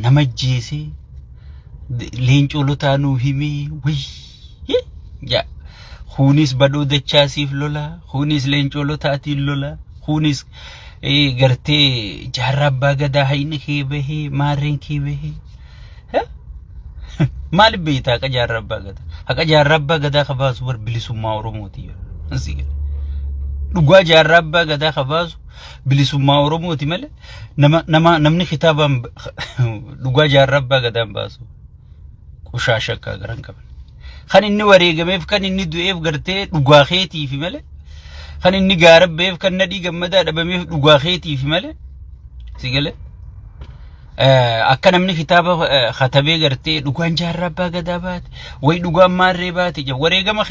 Nama ajjeesee Leencoo Lotaa nuu himee wayii jaa. Kunis Badhoo Dachaasiif lola, kunis Leencoo Lotaatiin lola, kunis gartee Jaarraa Abbaa Gadaa hayni kee bahee maarreen kee bahee. Maaliif beektaa haqa Jaarraa Abbaa Gadaa? Haqa Jaarraa Abbaa Gadaa ka baasu bar bilisummaa Oromooti. Dhugaa Jaarraa Abbaa Gadaa ka baasu bilisummaa Oromooti malee nama nama namni kitaabaan dhugaa Jaarraa Abbaa Gadaa hin baasu. Qushaasha akka garan qaban. Kan inni wareegameef kan inni du'eef gartee dhugaa keetiifi malee kan inni gaara ba'eef kan Nadhii Gammadaa dhabameef dhugaa keetiifi malee si galee. Akka namni kitaaba katabee gartee dhugaan Jaarraa Abbaa Gadaa baate wayi dhugaan maarree baate jedha wareegama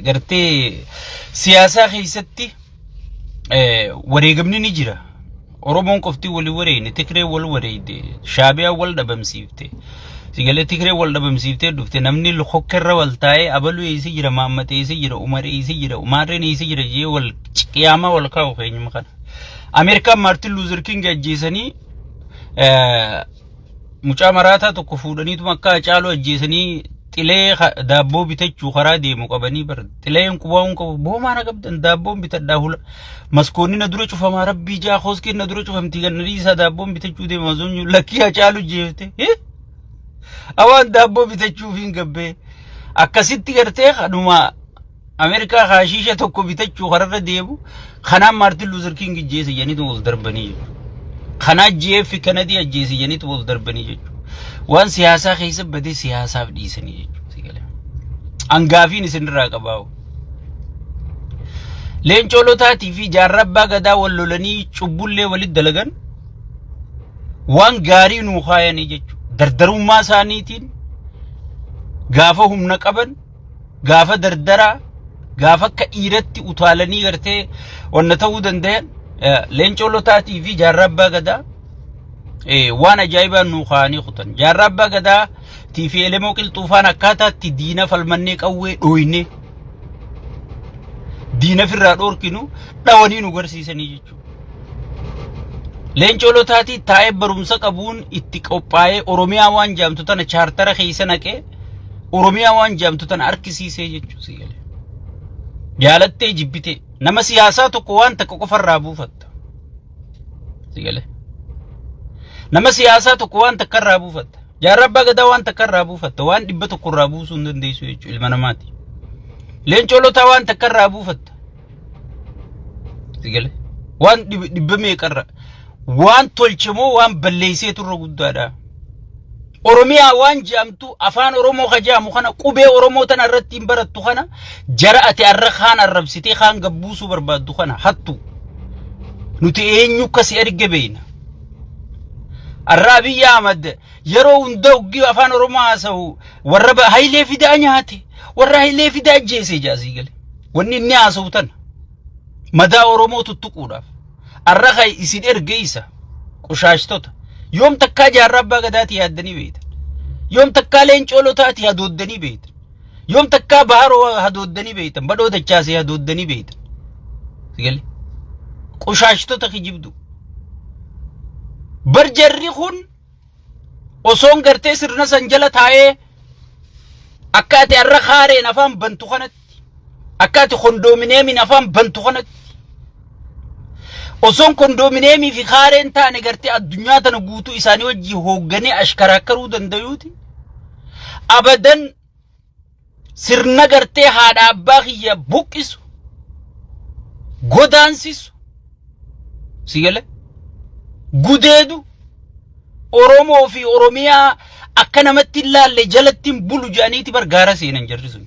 gartee siyaasaa keessatti wareegamni ni jira. Oromoon qofti wali wareeyne, Tigree wal wareeyde, Shaabiyaan wal dhabamsiifte. Sigalee Tigree wal dhabamsiiftee dhufte namni hokkerra wal taa'ee abaluu eessa jira, Maammat eessa jira, Umar eessa jira, Maarreen eessa jira jee wal qiyaamaa wal kaa'u keenyuma kana. Ameerikaan Maartin Luuzer King ajjeesanii mucaa maraataa tokko fuudhaniituma akka Hacaaluu ajjeesanii xilee daabboo bitachuu karaa deemu qabanii bar xileen qubaa hin qabu boomaa na qabdan daabboon bitadhaa hula maskoonni na dura cufamaa rabbii jaa kooskiin na dura cufamtii ganna dhiisaa daabboon bitachuu deema osoo lakkii Hacaaluu jeefte awaan daabboo bitachuuf hin gabbee akkasitti gartee kanuma Ameerikaa haashiisha tokko bitachuu kararra deemu kanaan Maartin Luuzer King ajjeese jedhaniitu ol darbanii jechuudha. Kanaa JF Kennedy ajjeese jedhaniitu ol darbanii jechuudha. Waan siyaasaa keessa badee siyaasaaf dhiisanii jechuudha. Angaafiin isinirraa qabaa'u. Leencoo Lotaatii fi Jaarraa Abbaa Gadaa wal lolanii cubbullee walitti dalagan waan gaarii nuu kaayanii jechuudha. Dardarummaa isaaniitiin gaafa humna qaban gaafa dardaraa gaafa akka dhiiratti utaalanii gartee wanna ta'uu danda'an Leencoo Lotaatii fi Jaarraa Abbaa Gadaa waan ajaa'ibaan nuu kaa'anii kutan. Jaarraa Abbaa Gadaa fi Elemoo Qilxuufaan akkaataatti diina falmannee qawwee dhooynee diina firraa dhoorkinu dhawanii nu garsiisanii jechuudha. Leencoo Lotaatii taa'ee barumsa qabuun itti qophaa'ee Oromiyaa waan jaamtu tana chaartara keessa naqee Oromiyaa waan jaamtu tana harkisiisee jechuudha si galee. Jaalattee jibbitee nama siyaasaa tokko waan takka qofarraa buufatta. Si galee. Nama siyaasaa tokko waan takka irraa buufatta. Jaarraa Abbaa Gadaa waan takka irraa buufatta. Waan 100 irraa buusuu hin dandeessu jechuudha ilma namaati. Leencoo Lotaa waan takka irraa buufatta. Si galee. Waan dhibba meeqarra waan tolche moo waan balleesseetu irra guddaadha. Oromiyaa waan je'amtu afaan Oromoo ka je'amu kana qubee Oromoo tana irratti hin barattu kana jara ati arra kaan arrabsitee kaan gabbuusuu barbaaddu kana hattu nuti eenyu akka si erge beeyna. Arra Abiyyi Ahmad yeroo hunda hoggii afaan Oromoo haasa'u warra Hayilee Fidaa nyaate warra Hayilee Fidaa ajjeese jaasii gale. Wanni inni haasa'u tana madaa Oromoo tuttuquudhaaf. Arra kan isin erge isa qushaashtota. Yoom takkaa Jaarraa Abbaa Gadaatii yaaddanii beektan? Yoom takkaa Leencoo Lotaatii hadooddanii beektan? Yoom takkaa Baharoo hadooddanii beektan? Badhoo Dachaasee hadooddanii beektan? Sigale. Qushaashtota kijibdu. Bar jarri kun osoon gartee sirna san jala taa'ee akka ati har'a kaareen afaan bantu kanatti akka ati kondoomineemiin afaan bantu kanatti osoon kondoomineemii fi kaareen taane gartee addunyaa tana guutuu isaanii wajjii hoogganee ashkaraakkaruu dandayuuti abadan sirna gartee haadha abbaa kiyya buqqisu godaansisu si gale gudeedu Oromoo fi Oromiyaa akka namatti hin laalle jalatti hin bulu jedhaniiti bar gaara seenan jarri sun.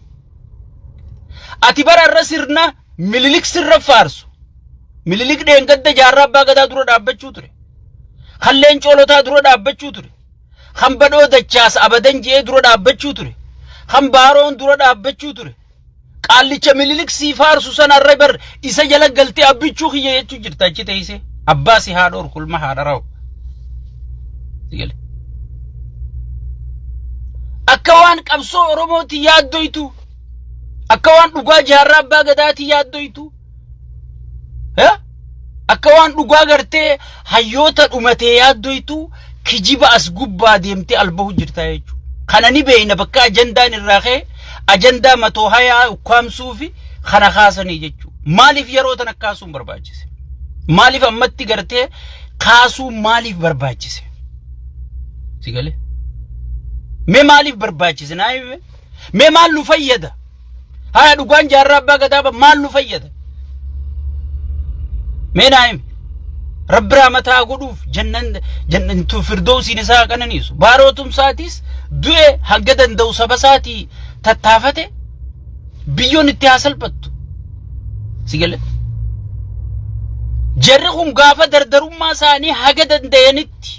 Ati bara irra sirna Mililik sirra faarsu. Mililik dheengadda Jaarraa Abbaa Gadaa dura dhaabbachuu ture. Kan Leencoo Lotaa dura dhaabbachuu ture. Kan Badhoo Dachaas abadan je'ee dura dhaabbachuu ture. Kan Baaroon dura dhaabbachuu ture. Qaallicha Mililik sii faarsu sana irra bar isa jala galtee abbichuu kiyya jechuu jirta achi teessee. Abbaa si haa dhoorku ilma haadha raa'u. Akka waan qabsoo Oromooti yaaddoytu. Akka waan dhugaa Jaarraa Abbaa Gadaati yaaddoytu. Akka waan dhugaa gartee hayyoota dhumatee yaaddoytu Kijiba as gubbaa deemtee albahu jirtaa jechuudha. Kana ni beeyna bakka ajandaan irraa ka'e ajandaa matoo hayaa ukkaamsuu fi kana kaasanii jechuudha. Maaliif yeroo tana kaasuun barbaachise? Maaliif ammatti gartee kaasuun maaliif barbaachise? Si galee? Mee maaliif barbaachise naa himi? Mee maal nu fayyada? Haya dhugaan jaarraa abbaa gadaa maal nu fayyada? Mee naa himi. Rabbi rahmataa godhuuf jannan jannatu firdowsiin isaa haa qananiisu. Baaroo tumsaatis du'e hanga danda'u saba isaatii tattaafate biyyoon itti haa salphattu. Si galee? Jarri kun gaafa dardarummaa isaanii haga danda'anitti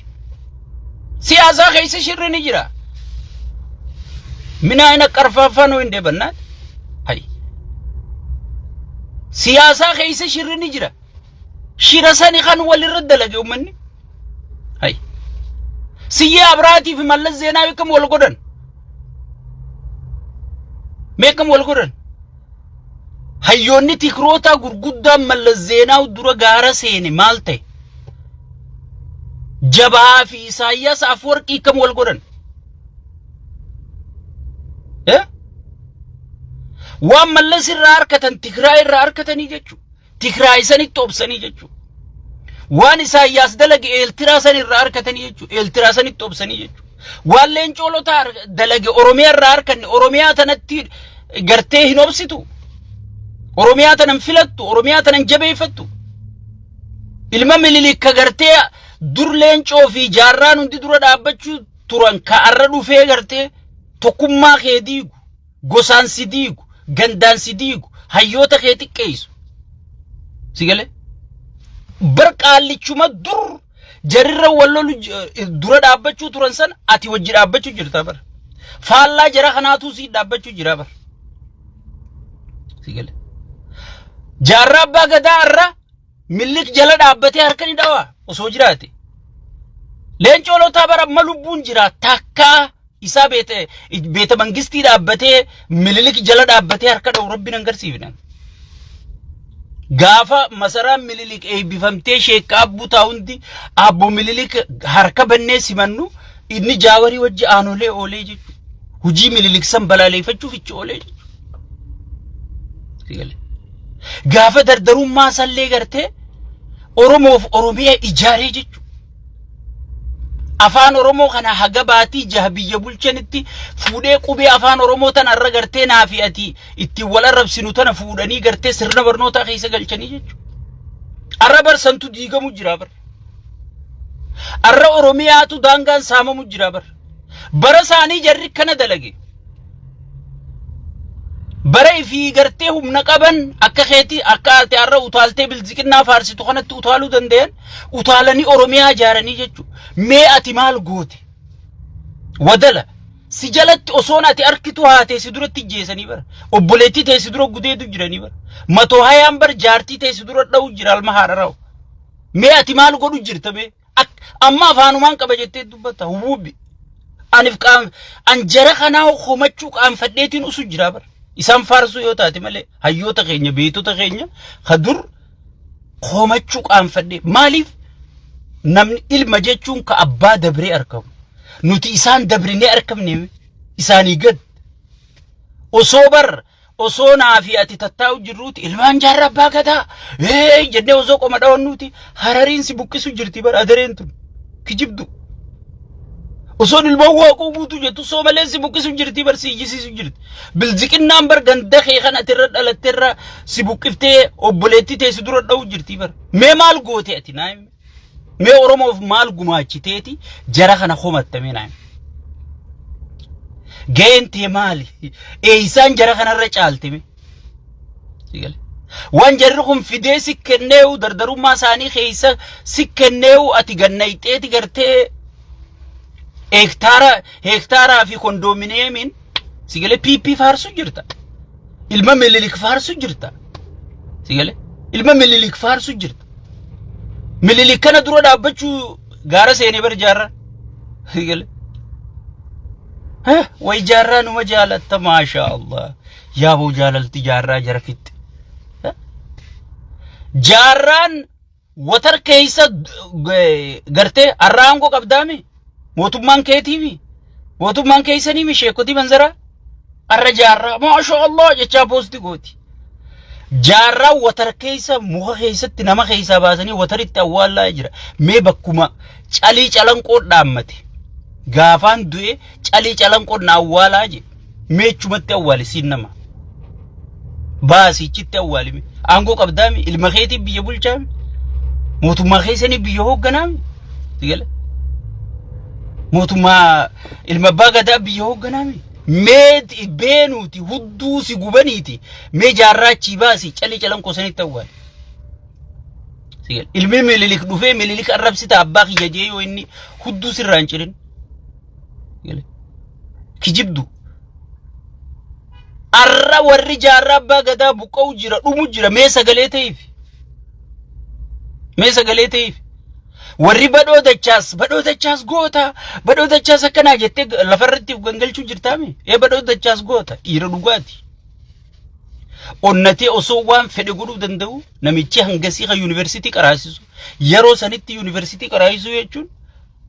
siyaasaa keessa shirri ni jira. Minaa ina qarfaaffaa nuu hin deebannaat. Hay. Siyaasaa keessa shirri ni jira. Shira sani kan walirra dalage uummanni. Hay. Siyyee Abraatii fi Mallas Zeenaawi akkam wal godhan? Mee akkam wal godhan? Hayyoonni tikrootaa gurguddaan Mallas Zeenaawi dura gaara seene maal ta'e? Jabaa fi Isaayyaas Afwarqii akkam wal godhan? Eh? Waan Mallas irraa harkatan Tigraay irraa harkatanii jechuudha. Tigraay sanitti obsanii jechuudha. Waan Isaayyaas dalage Eeltiraa san irraa harkatanii jechuudha. Eeltiraa sanitti obsanii jechuudha. Waan Leencoo Lotaa dalage Oromiyaa irraa harkanne Oromiyaa tanatti gartee hin obsitu. Oromiyaa tanan filattu, Oromiyaa tanan jabeeffattu. Ilma Minilik ka gartee dur Leencoo fi jaarraan hundi dura dhaabbachuu turan ka arra dhufee gartee tokkummaa kee diigu, gosaan si diigu, gandaan si diigu, hayyoota kee xiqqeessu. Si galee? Bar qaallichuma dur jarirra wal lolu dura dhaabbachuu turan san ati wajji dhaabbachuu jirta bar. Faallaa jara kanaatuu sii dhaabbachuu jira bar. Si galee? Jaarraa abbaa gadaa irra Minilik jala dhaabbatee harka ni dhawaa osoo jiraate. Leencoo Lotaa bara amma lubbuun jira takkaa isaa beete beeta mangistii dhaabbatee Minilik jala dhaabbatee harka dhawu rabbi nan garsiifne. Gaafa masaraan Minilik eebbifamtee sheekka abbuu taa hundi abbo Minilik harka bannee simannu inni jaawarii wajji aanolee oolee jechuudha. Hujii Minilik san balaaleeffachuuf ichi oolee jechuudha. Gaafa dardarummaa sallee gartee Oromoof Oromiyaa ijaaree jechuudha. Afaan Oromoo kana haga baatii jaha biyya bulchanitti fuudhee qubee afaan Oromoo tana irra gartee naa fi ati ittiin wal arrabsinu tana fuudhanii gartee sirna barnootaa keessa galchanii jechuudha. Arra barsantu diigamu jira bar. Arra Oromiyaatu daangaan saamamu jira bar. Bara isaanii jarri kana dalage. Bara ifii gartee humna qaban akka keetii akka ati har'a utaaltee bilziqinnaa faarsitu kanatti utaaluu danda'an utaalanii Oromiyaa ijaaranii jechuudha. Mee ati maal goote? Wadala si jalatti osoon ati arkitu haatee si duratti ijjeesanii bara. Obboleettii tee si dura gudeedu jiranii bara. Matoo hayaan bar jaartii tee si dura dha'u jira alma haadha Mee ati maal godhu jirta mee? Amma afaanumaan qaba jettee dubbatta hubuubbi. Anif qaam an jara kanaa komachuu qaanfadheetiin usu jira bara. Isaan faarsuu yoo taate malee hayyoota keenya beektota keenya ka dur komachuu qaanfadhee maaliif namni ilma jechuun ka abbaa dabree argamu. Nuti isaan dabrinee argamne isaanii gad. Osoo bar Osoo naa fi ati tattaa'u jirruuti ilmaan jaarraa abbaa gadaa ee jennee osoo qoma dhawannuuti harariin si buqqisu jirti bara adareen tun kijibdu. Osoon ilmaan waaqoo guutuu jettu soomaleen si buqqisu jirti bar si iyyisiisu jirti. Bilziqinnaan bar ganda kee kan ati irra dhalatte irra si buqqiftee obboleettii tee si dura dha'u jirti bar. Mee maal goote ati naa himi. Mee Oromoof maal gumaachiteeti jara kana komatta mee naa himi. Ga'een tee maali? Eeysaan jara kanarra caalte mee? Si gale? Waan jarri kun fidee si kenneewu dardarummaa isaanii keessa si kenneewu ati gannayxeeti gartee hektaara hektaaraa fi kondoomineemiin si gale PP faarsu jirta. Ilma Minilik faarsu jirta. Si gale? Ilma Minilik faarsu jirta. Minilik kana dura dhaabbachuu gaara seenee bar jaarraa. Si gale? Way jaarraa numa jaalatta maashaa Allah. Yaaboo jaalalti jaarraa jara fixxe. Jaarraan watar keessa gartee har'a aangoo qabdaami. Mootummaan keetiimi? Mootummaan keessaniimi sheekotii manzaraa? Arra jaarraa maasha Allah jechaa poosti gooti. Jaarraa watar keessa muka keessatti nama keessaa baasanii wataritti awwaallaa jira. Mee bakkuma calii calanqoo dhaammate. Gaafaan du'e calii calanqoo na awwaalaa jedhe. Mee achumatti awwaali siin nama. Baasichitti awwaalime. Aangoo qabdaami ilma keetii biyya bulchaami. Mootummaa keessanii biyya hoogganaami. Sigala. Mootummaa ilma abbaa gadaa biyya hoogganaami. Mee beenuuti hudduu si gubaniiti mee jaarraa achii baasi calii calanqoo sanitti awwaali. Sigala. Ilmi mililik dhufee mililik arrabsita abbaa kiyya jee yoo inni hudduu sirraa hin cirin. Sigala. Kijibdu. Arra warri jaarraa abbaa gadaa buqqa'u jira dhumu jira mee sagalee ta'iif. Mee sagalee ta'iif. Warri badhoo dachaas badhoo dachaas goota badhoo dachaas akkanaa jettee lafarratti of gangalchuu jirtaami. Ee badhoo dachaas goota dhiira dhugaati. Onnatee osoo waan fedhe godhuu danda'u namichi hangasii kan yuunivarsiitii qaraasisu yeroo sanitti yuunivarsiitii qaraasisuu jechuun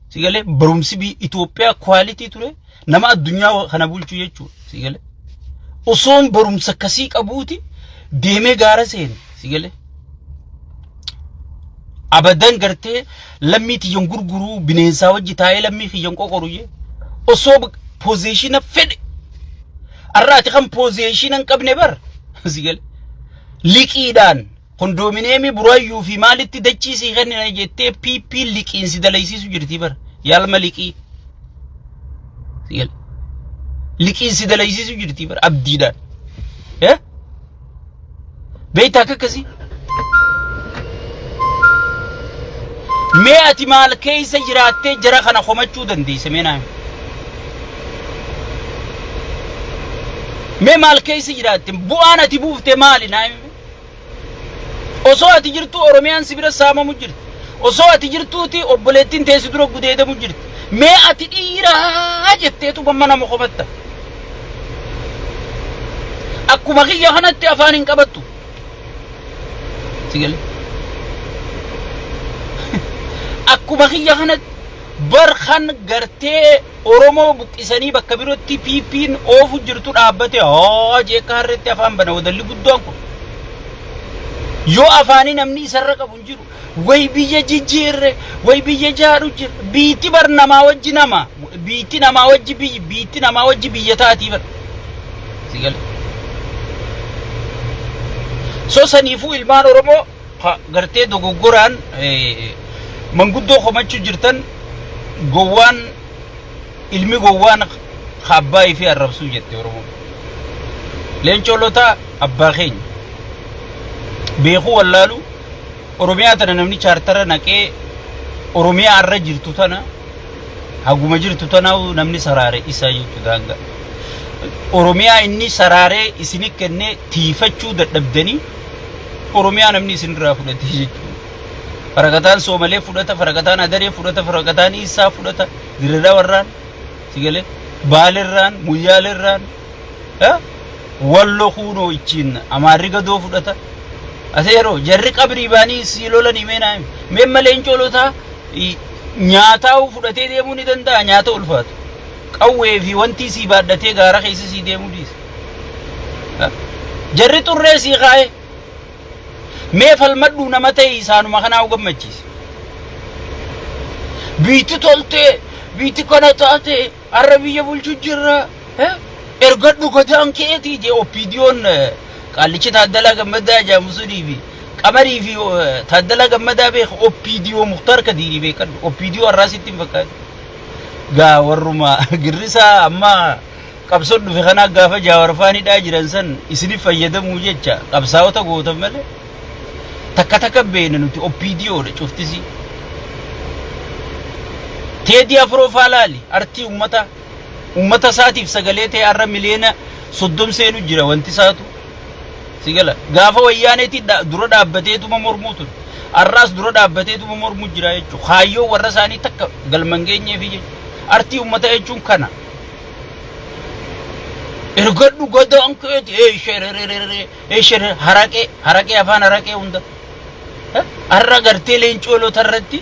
si galee barumsi biyya Itoophiyaa kwaalitii ture nama addunyaa kana bulchu jechuudha si galee. Osoon barumsa akkasii qabuuti deemee gaara seene si galee. Abadan gartee lammii tiyyan gurguruu bineensaa wajji taa'ee lammii kiyyan qoqoru jee osoo pozeeshina fedhe arra ati kan pozeeshina hin qabne bar si galee liqiidhaan Kondoomineemii Buraayyuu fi maalitti dachii sii kennina jettee PP liqiin si dalaysiisu jirti bara. Yaalma liqii. Liqiin si dalaysiisu jirti bara abdiidhaan. Eh? Beektaa akka akkasii? Mee ati maal keessa jiraattee jara kana komachuu dandeessa mee naa himi. Mee maal keessa jiraatte bu'aan ati buufte maali naa himi. Osoo ati jirtuu Oromiyaan si bira saamamu jirti. Osoo ati jirtuuti obboleettiin tee si dura gudeedamu jirti. Mee ati dhiiraa jetteetu mamma nama komatta. Akkuma kiyya kanatti afaan hin qabattu. Si galee? Akkuma kiyya kanatti bar kan gartee Oromoo buqqisanii bakka birootti PPn oofu jirtu dhaabbate haa jee akka harreetti afaan bana wadalli guddaan kun. Yoo afaanii namni isarra qabu hin jiru. Way biyya jijjiirre, way biyya jaaru jira. Biitti bar namaa wajji nama. Biitti namaa wajji biyyi, biitti namaa wajji biyya taatii bar. Si gale. So saniifuu ilmaan Oromoo ha gartee dogoggoraan manguddoo komachuu jirtan gowwaan ilmi gowwaan ka abbaa ifii arrabsuu jette Oromoon. Leencoo Lotaa abbaa keenya. Beekuu wallaalu Oromiyaa tana namni chaartara naqee Oromiyaa irra jirtu tana haguma jirtu tana namni saraare isaa jechuu daangaa. Oromiyaa inni saraaree isini kennee tiifachuu dadhabdanii Oromiyaa namni isinirraa fudhate jechuudha. Faraqataan Soomalee fudhata, faraqataan Adaree fudhata, faraqataan Iisaa fudhata, Dirreedhaa warraan, si galee, Baalerraan, Muyyaalerraan, Wallo kuunoo ichiin Amaarri gadoo fudhata. Aseeroo jarri qabrii baanii si lolanii mee naa himi. Mee malee leencoo nyaataa fudhatee deemuu ni danda'a nyaata ulfaatu. Qawwee fi wantii sii baadhatee gaara keessa sii deemuu dhiisa. Jarri xurree sii kaa'e. Mee falmadhuu nama ta'e isaanuma kanaa gammachiise. Biitti toltee, biitti kana taate, har'a biyya bulchu jirra. Ergadhu gadaan keetii jee OPDOn qaallichi Taaddalaa Gammadaa jedhamu sunii fi Qamarii fi Taaddalaa Gammadaa beeka OPDO Muktaar Kadiirii beekadhu. OPDO har'aa sitti hin fakkaatu. Gaa warruma girrisaa amma Qabsoon dhufe kanaa gaafa Jaawar faan hidhaa jiran san isinif fayyadamuu jecha qabsaa'ota gootan malee takka takka beekna nuti OPDO dha cuftisii. Teedii Afroo faa laali artii ummata ummata isaatiif sagalee ta'e har'a miliyoona 30 seenu jira wanti isaatu. Si gala gaafa wayyaaneetii dura dhaabbateetuma mormuu ture. Har'aas dura dhaabbateetuma mormuu jira jechuudha. Kaayyoo warra isaanii takka galma hin geenyeefi jechuudha. Artii ummata jechuun kana. Ergadhu gadaan keeti ee sherererere ee shere haraqee haraqee afaan haraqee hunda. Har'a gartee leencoo lota irratti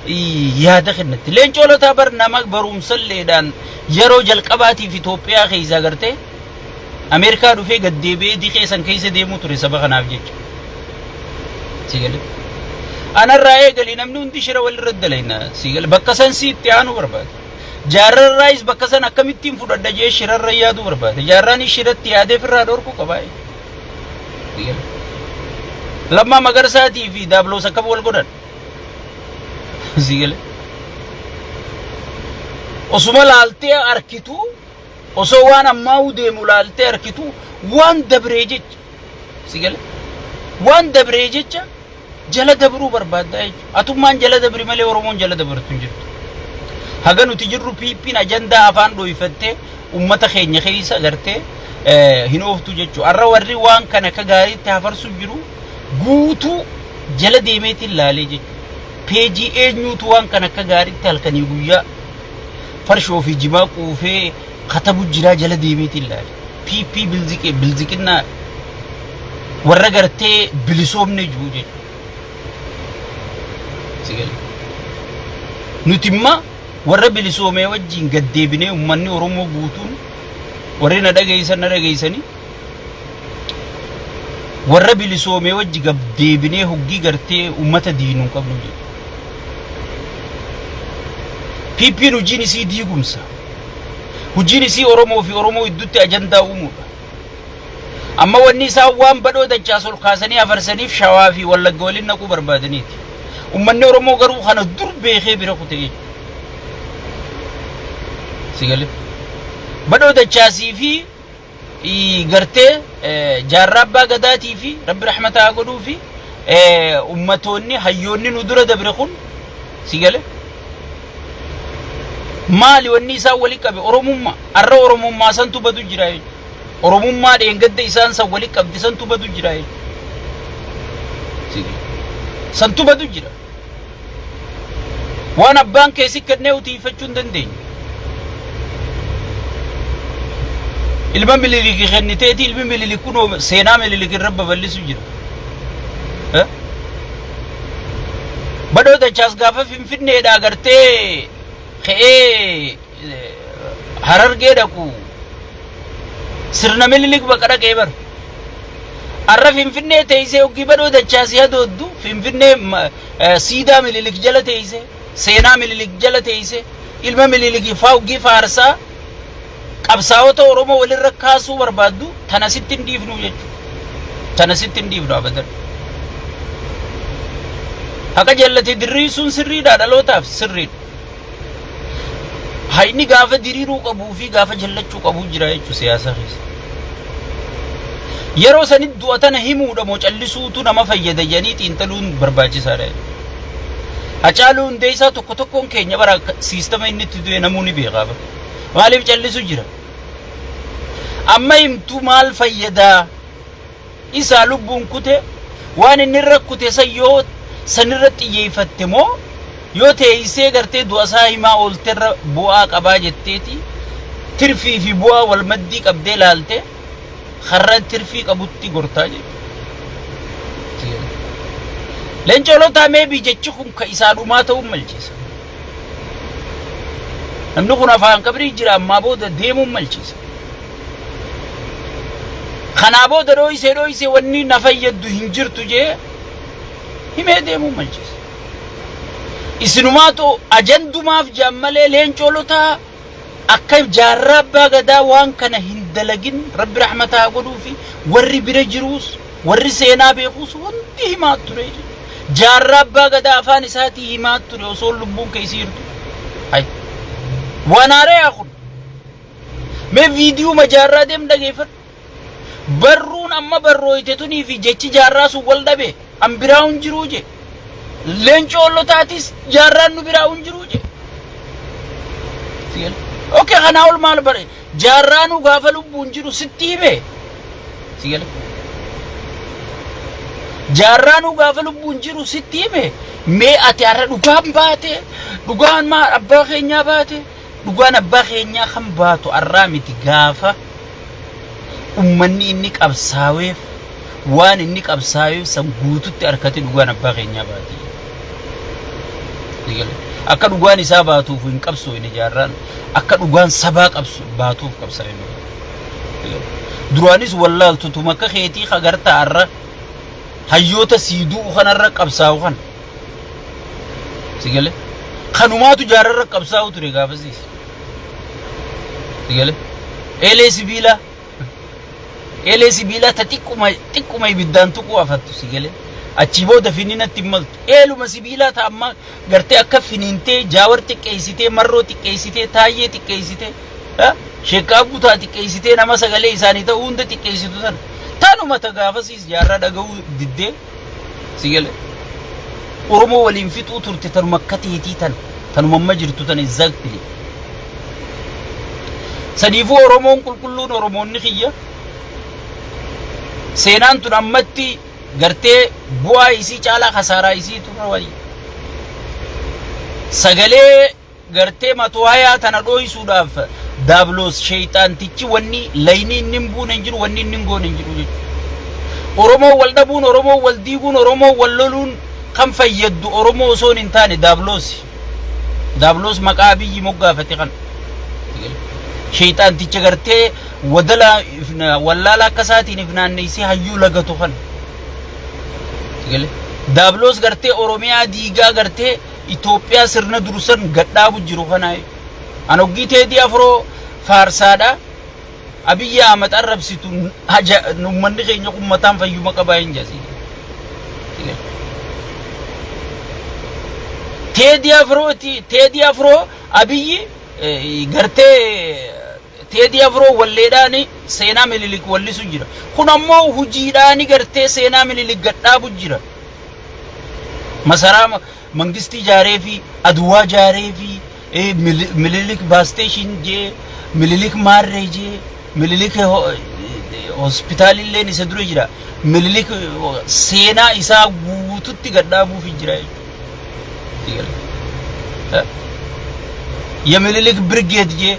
Yaada kennatti. Leencoo Lataa bar nama barumsalleedhaan yeroo jalqabaatiif Itoophiyaa keessa gartee Ameerikaa dhufee gad deebi'ee diqee san keessa deemuu ture saba kanaaf jecha. Si galee. Anarraa eegali namni hundi shira walirra dalayna si galee bakka san si itti aanuu barbaada. Jaarrarraayis bakka san akkamittiin fudhadha jee shirarra yaaduu barbaada. Jaarraanis shiratti yaadee ofirraa dhorkuu qaba. Si galee. Lammaa Magarsaatii fi Daabloos akkam wal godhan. Si galee. Osuma laaltee arkitu osoo waan ammaa'uu deemu laaltee arkitu waan dabree jecha si galee waan dabree jecha jala dabruu barbaaddaa jechuudha. Atummaan jala dabri malee Oromoon jala dabartu hin jirtu. Haga nuti jirru PP'n ajandaa afaan dhooyfattee ummata keenya keessa gartee hin ooftu jechuudha. Har'a warri waan kana akka gaariitti hafarsu jiru guutuu jala deemeetiin laalee jechuudha. Peejii eenyuutu waan kana akka gaariitti halkanii guyyaa farshoo fi jimaa quufee katabu jiraa jala deemeetiin laale. PP bilziqee bilziqinnaa warra gartee bilisoomne jiru jechuudha. Si galee. Nuti immoo warra bilisoomee wajjin gad deebinee uummanni Oromoo guutuun warri na dhageessan na dhageessanii warra bilisoomee wajji gad deebinee hoggii gartee uummata diinuu hin qabnu jechuudha. PP'n hojiin isii diigumsa. Hojiin isii Oromoo fi Oromoo gidduutti ajandaa uumuudha. Amma wanni isaan waan badhoo dachaas ol kaasanii afarsaniif Shawaa fi Wallagga waliin naquu barbaadaniiti. Uummanni Oromoo garuu kana dur beekee bira kute jechuudha. Si galee? Badhoo dachaasii fi gartee jaarraa abbaa gadaatii fi rabbi rahmata haa godhuu fi ummatoonni hayyoonni nu dura dabre kun si gale maali wanni isaan wali qabe oromummaa arra oromummaa santu badu jira jechuudha oromummaa dheengadda isaan san wali qabdi santu badu jira jechuudha santu badu jira. Waan abbaan kee si kennee utiifachuu hin dandeenye. Ilma Mililik kenniteeti ilmi Mililik kunoo seenaa Mililik irra babal'isu jira. Eh? Badhoo dachaas gaafa Finfinneedhaa gartee ka'ee Harargee dhaqu sirna Minilik baqa dhaqee bar. Arra Finfinnee teessee hoggii badhoo dachaasii hadooddu Finfinnee siidaa Minilik jala teessee seenaa Minilik jala teessee ilma Minilik faa hoggii faarsaa qabsaa'ota Oromoo walirra kaasuu barbaaddu tana sitti hin dhiifnu jechuudha. Tana sitti hin dhiifnu abadan. Haqa jallate dirriisuun sirriidha dhalootaaf sirriidha. Hayni gaafa diriiruu qabuu fi gaafa jallachuu qabuu jira jechuudha siyaasa keessa. Yeroo sanitti du'a tana himuudha moo callisuutu nama fayyada jedhanii xiinxaluun barbaachisaadha. Hacaaluu Hundeessaa tokko tokkoon keenya bara siistama inni itti du'e namuu ni beekaa bara. Maaliif callisu jira? Amma himtu maal fayyadaa? Isaa lubbuun kute waan inni irra kute san yoo sanirra xiyyeeffatte moo yoo teeysee gartee du'a isaa himaa oolterra bu'aa qabaa jetteeti tirfii fi bu'aa wal maddii qabdee laalte karra tirfii qabutti gortaa jechuudha. Leencoo Lataa meebii jechi kun ka isaa dhumaa ta'uu malchiisa. Namni kun afaan qabrii jira ammaa booda deemuun malchiisa. Kanaa booda dhooysee dhooysee wanni na fayyaddu hin jirtu jee himee deemuu malchiisa. Isinumaatu ajandumaaf je'an malee leencoo lotaa akka jaarraa abbaa gadaa waan kana hin dalagin rabbi rahmata haa godhuu fi warri bira jiruus warri seenaa beekuus hundi himaa ture jechuudha. Jaarraa abbaa gadaa afaan isaatii himaa ture osoo lubbuun keessa jirtu. Hay. Waan haaraa kun. Mee viidiyoo jaarraa deem dhageeffadhu. Barruun amma barrooyte tunii fi jechi jaarraa sun wal dhabe an biraa hin jiruu je. Leencoo ollotaatis jaarraan nu biraa hin jiruu je. Okay kanaa ol maal bare jaarraanuu gaafa lubbuun jiru sitti hime. Si gale. Jaarraanuu gaafa lubbuun jiru sitti hime mee ati har'a dhugaan baate dhugaan maal abbaa keenyaa baate Dhugaan abbaa keenyaa kan baatu arraa miti gaafa ummanni inni qabsaaweef waan inni qabsaaweef san guututti arkate dhugaan abbaa keenyaa baati. Akka dhugaan isaa baatuuf hin qabsooyne jaarraan akka dhugaan sabaa qabsu baatuuf qabsaa'e malee. Duraanis wallaaltutuma akka keetii hagartaa har'a hayyoota sii du'u kanarra qabsaa'u kana. Si galee? Kanumaatu jaarrarra qabsaa'u ture gaafasiis. Si galee? Eelee sibiilaa. Eelee sibiilaa ta xiqquma xiqquma ibiddaan tuquu afattu si galee. Achii booda fininatti hin maltu. Eeluma sibiilaa ta amma gartee akka finiintee jaawar xiqqeessitee marroo xiqqeessitee taayyee xiqqeessitee sheekkaa butaa xiqqeessitee nama sagalee isaanii ta'uu hunda xiqqeessitu sana. Tanuma ta gaafasiis jaarraa dhaga'uu diddee si galee. Oromoo waliin fixuu turte tanuma akka teetii tan tanuma amma jirtu tan exactly. Saniifuu Oromoon qulqulluun Oromoonni kiyya seenaan tun ammatti gartee bu'aa isii caalaa kasaaraa isii turre wayya. Sagalee gartee matuhayaa tana dhooysuudhaaf daabloos sheeyxaantichi wanni layni inni hin buune hin jiru wanni inni hin goone hin jiru jechuudha. Oromoo wal dhabuun Oromoo wal diiguun Oromoo wal loluun kan fayyaddu Oromoo osoo hin taane daabloosi. Daabloos maqaa Abiyyi moggaafate kana. Sheeyxaanticha gartee wadala wallaala akka isaatiin if naanneessee hayyuu lagatu kana. Daabloos gartee Oromiyaa diigaa gartee Itoophiyaa sirna dursan gadhaabu jiru kana. An hoggii Teedii Afroo faarsaadha. Abiyyi Ahmad arrabsitu uummanni keenya kun mataan fayyuma qabaa hin jasi. Teedii Afrooti Teedii Afroo Abiyyi gartee Teedii Afroo walleedhaan seenaa Minilik wallisu jira. Kun ammoo hojiidhaan gartee seenaa Minilik gadhaabu jira. Masaraa mangistii ijaaree fi Aduwaa ijaaree fi Minilik baasteeshin jee Minilik maarree jee Minilik hospitaalilleen isa dura jira. Minilik seenaa isaa guututti gadhaabuuf jira jechuudha. Ya Minilik birgeet jee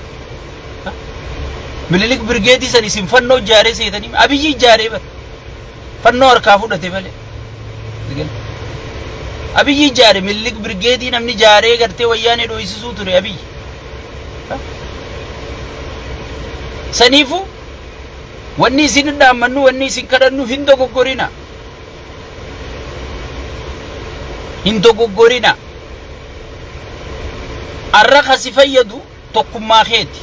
Minilik birgeetii san isin fannoo ijaaree seetanii Abiyyi ijaaree bara. Fannoo harkaa fudhate malee. Abiyyi ijaare Minilik birgeedii namni ijaaree gartee wayyaanee dho'isisuu ture Abiyyi. Saniifuu wanni isin dhaammannu wanni isin kadhannu hin dogoggorina. Hin dogoggorina. Arra kasi fayyadu tokkummaa keeti.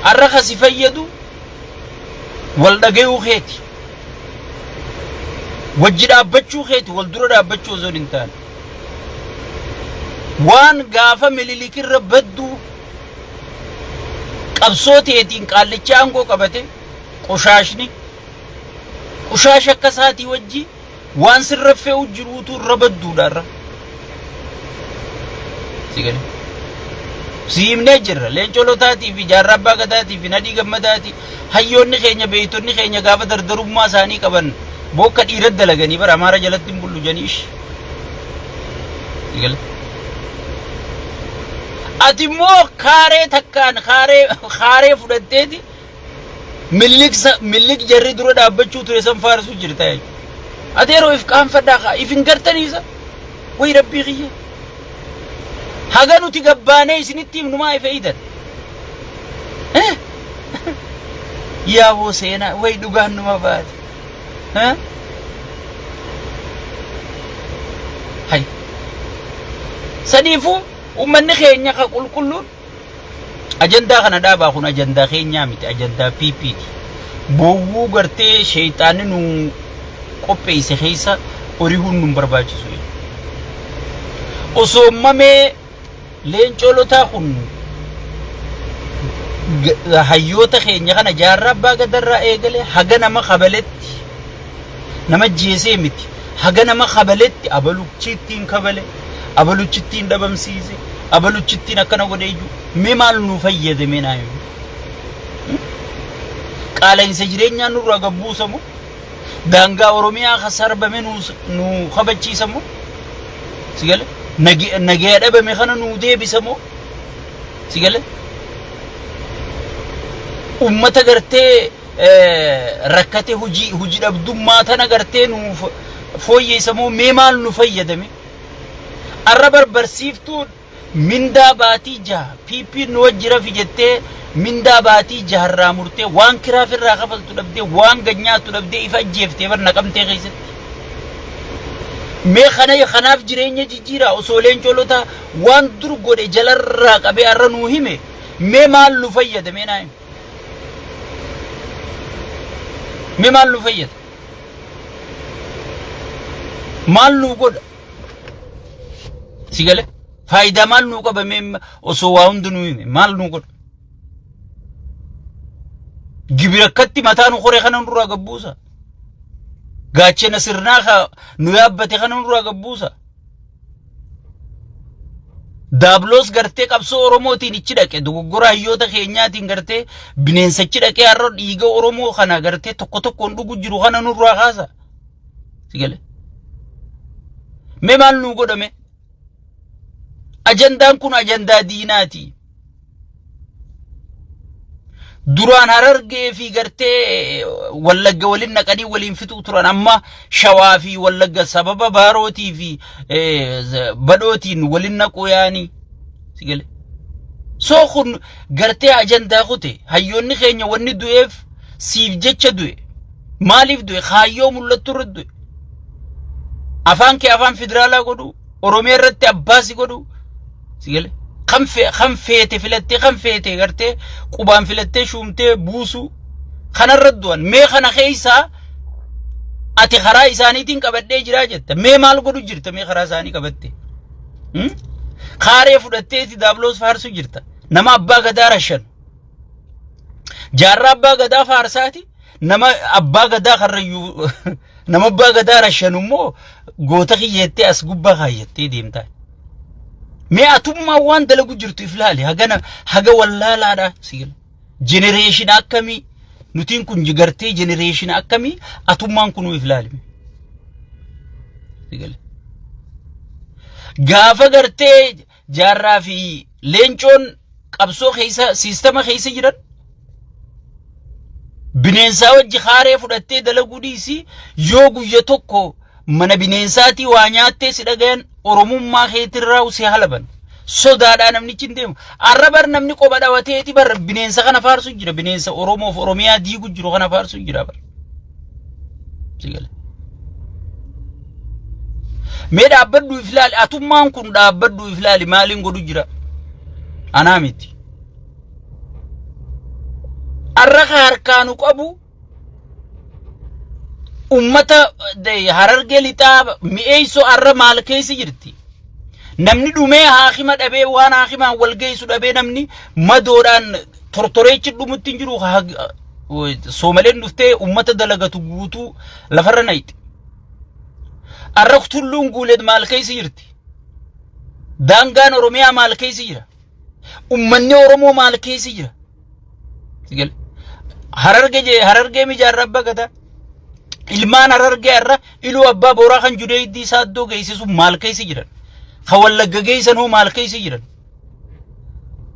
Arra kasi fayyadu wal dhagayuu keeti. Wajji dhaabbachuu keeti wal dura dhaabbachuu osoo hin taane. Waan gaafa mililikirra badduu qabsoo teetiin qaallicha aangoo qabate qoshaashni qushaasha akka isaatii wajji Waan sirra fe'u jiruutu irra badduudha irra. Si galee. Si himnee jirra. Leencoo Lotaatii fi Jaarraa Abbaa Gadaatii fi Nadhii Gammadaatii hayyoonni keenya beektonni keenya gaafa dardarummaa isaanii qaban bookka dhiira dalaganii bara Amaara jalatti hin bullu janii ishi. Si galee. Ati immoo kaaree takkaan kaaree kaaree fudhatteeti Milliq milliq jarri dura dhaabbachuu ture san faarsuu jirta jechuudha. Ati yeroo if qaanfadhaa kaa if hin gartanii isa way rabbii kiyya. Haga nuti gabbaanee isinitti himnu maa ifa idan. Yaa boo seenaa way dhugaan numa baate. Hay. Saniifuu uummanni keenya ka qulqulluun Ajandaa kana dhaabaa kun ajandaa keenyaa miti ajandaa PP ti. Bowwuu gartee sheeyxaanni nu qopheesse keessa orihuun nun barbaachisu. Osoo mamee leencoo lotaa kun hayyoota keenya kana jaarraa abbaa gadarraa eegalee haga nama kabaletti nama jeesee miti haga nama kabaletti abaluchittiin kabale abaluchittiin dhabamsiise abaluchittiin akkana godhe iyyuu mee maal nu fayyade mee naa himi. Qaala'insa jireenyaa nurraa gabbuusamu daangaa Oromiyaa ka sarbame nu kabachiisamu si gale nagaya dhabame kana nu deebisamu si gale ummata gartee rakkate hojii hojii dhabdummaa tana gartee nuuf fooyyeessa moo mee maal nu fayyadame? Arra barbarsiiftuun mindaa baatii jaha PPn nu wajji rafi jettee mindaa baatii jaharraa murtee waan kiraaf irraa kafaltu dhabdee waan gad nyaattu dhabdee ifa ajjeeftee bar naqamtee keessatti. Mee kana kanaaf jireenya jijjiiraa osoo leencoo lotaa waan dur godhe jalarraa qabee arra nuu hime mee maal nu fayyada mee naa himi. Mee maal nu fayyada? Maal nu godha? Si gale? Faayidaa maal nuu qaba mee osoo waa hundi nuu hime maal nuu godha? Gibira akkatti mataa nu koree kana nurraa gabbuusa. Gaachena sirnaa ka nu yaabbate kana nurraa gabbuusa. Daabloos gartee qabsoo Oromootiin ichi dhaqe dogoggora hayyoota keenyaatiin gartee bineensa ichi dhaqee har'a dhiiga Oromoo kana gartee tokko tokkoon dhugu jiru kana nurraa kaasa. Si gale? Mee maal nuu godhame? Ajandaan kun ajandaa diinaati. Duraan Harargee fi gartee Wallagga waliin naqanii waliin fixuu turan amma Shawaa fi Wallagga sababa Baarootii fi Badhootiin waliin naquu yaanii. Si gale? Soo kun gartee ajandaa kute hayyoonni keenya wanni du'eef siif jecha du'e. Maaliif du'e? Kaayyoo mul'attu irratti du'e. Afaan kee afaan federaalaa godhu, Oromiyaa irratti abbaa si godhu. Si gale? Kan kan feete filattee kan feete gartee qubaan filattee shuumtee buusu kanarra du'an. Mee kana keessaa ati karaa isaaniitiin qabadhee jiraa jetta. Mee maal godhu jirta mee karaa isaanii qabatte? Kaaree fudhatteeti daabloos faarsu jirta. Nama abbaa gadaa rashan. Jaarraa abbaa gadaa faarsaati. Nama abbaa gadaa karrayyuu nama abbaa gadaa rashanu immoo goota kiyyeettee as gubbaa kaayyattee deemtaa. Mee atummaa waan dalagu jirtu if laali hagana haga wallaalaadha siila. Jenereeshina akkamii nutiin kun gartee jenereeshina akkamii atummaan kunuu if laali. Sigale. Gaafa gartee jaarraa fi leencoon qabsoo keessa siistama keessa jiran bineensaa wajji kaaree fudhattee dalaguu dhiisi yoo guyya tokko mana bineensaatii waa nyaattee si dhagayan oromummaa keetirraa si halaban sodaadhaa namnichi hin deemu arra bar namni qoba dhawateeti bar bineensa kana faarsu jira bineensa oromoof oromiyaa diigu jiru kana faarsu jira bar Si gale. Mee dhaabbadhu if laali atummaan kun dhaabbadhu if laali maaliin godhu jira anaa miti. Arra ka harkaanu qabu ummata harargee lixaa mi'eessoo arra maal keessa jirti. Namni dhumee haakima dhabee waan haakimaan wal geessu dhabee namni madoodhaan tortoreechi dhumutti hin jiru soomaleen dhuftee ummata dalagatu guutuu lafarra nayxe. Arra tulluun guuleed maal keessa jirti? Daangaan Oromiyaa maal keessa jira? Ummanni Oromoo maal keessa jira? Harargee jee Harargee mijaarra abbaa gadaa. Ilmaan Harargee har'a Iluu abbaa booraa kan Judeeydii Saaddoo geessisu maal keessa jiran? Kan Wallagga geessan hoo maal keessa jiran?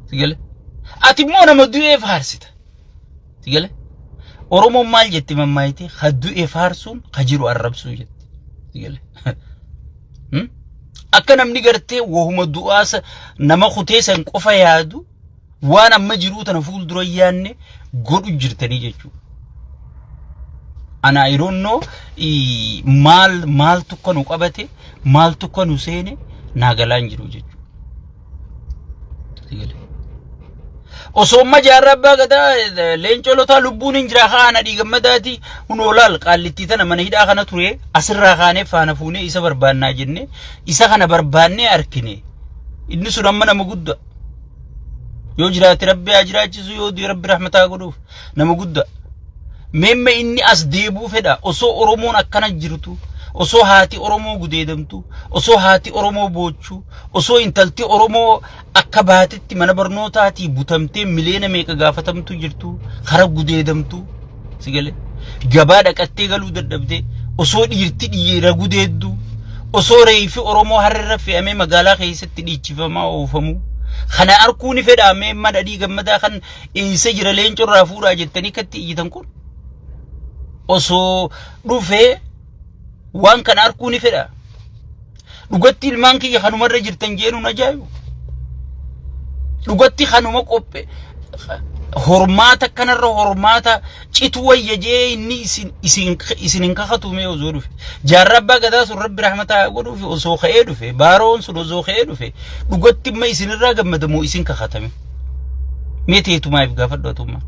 Sigale. Ati immoo nama du'ee faarsita. Sigale. Oromoon maal jetti mammaayiti? Ka du'e faarsuun ka jiru arrabsuu jetti. Sigale. Akka namni gartee wahuma du'aasa nama kutee san qofa yaadu waan amma jiruu tana fuuldura yaanne godhu jirtanii jechuudha. Ana I don't know maal maaltu akka nu qabate maaltu akka nu seene naa galaan jiru jechuudha. Osoo amma jaarraa abbaa gadaa leencoo lotaa lubbuun hin jira haa nadhii gammadaati hunoo laal qaallittii tana mana hidhaa kana ture asirraa kaanee faana fuunee isa barbaannaa jenne isa kana barbaannee arkine inni sun amma nama guddaa. Yoo jiraate rabbi haa jiraachisu yoo du'e rabbi rahmataa godhuuf nama guddaa. Meemme inni as deebuu fedha osoo Oromoon akkana jirtu osoo haati Oromoo gudeedamtu osoo haati Oromoo boochu osoo intalti Oromoo akka baatetti mana barnootaatii butamtee miliyoona meeqa gaafatamtu jirtu kara gudeedamtu si galee gabaa dhaqattee galuu dadhabdee osoo dhiirti dhiira gudeeddu osoo reeyfi Oromoo harrerra fe'amee magaalaa keessatti dhiichifamaa oofamu kana arkuu ni fedhaa mee madhadhii gammadaa kan eessa jira leencorraa fuudhaa jettanii katti iyyitan kun osoo dhufee waan kana arkuu ni fedha. Dhugatti ilmaan kiyya kanumarra jirtan jeenuun ajaa'ibu. Dhugatti kanuma qophee hormaata kanarra hormaata citu wayya jee inni isin isin isin hin kakatu mee osoo dhufe. Jaarraa abbaa gadaa sun rabbi rahmataa haa godhuufi osoo ka'ee dhufe baaroon sun osoo ka'ee dhufe dhugatti imma isinirraa gammadamoo isin kakatame. Mee teetumaaf gaafadhu atummaa.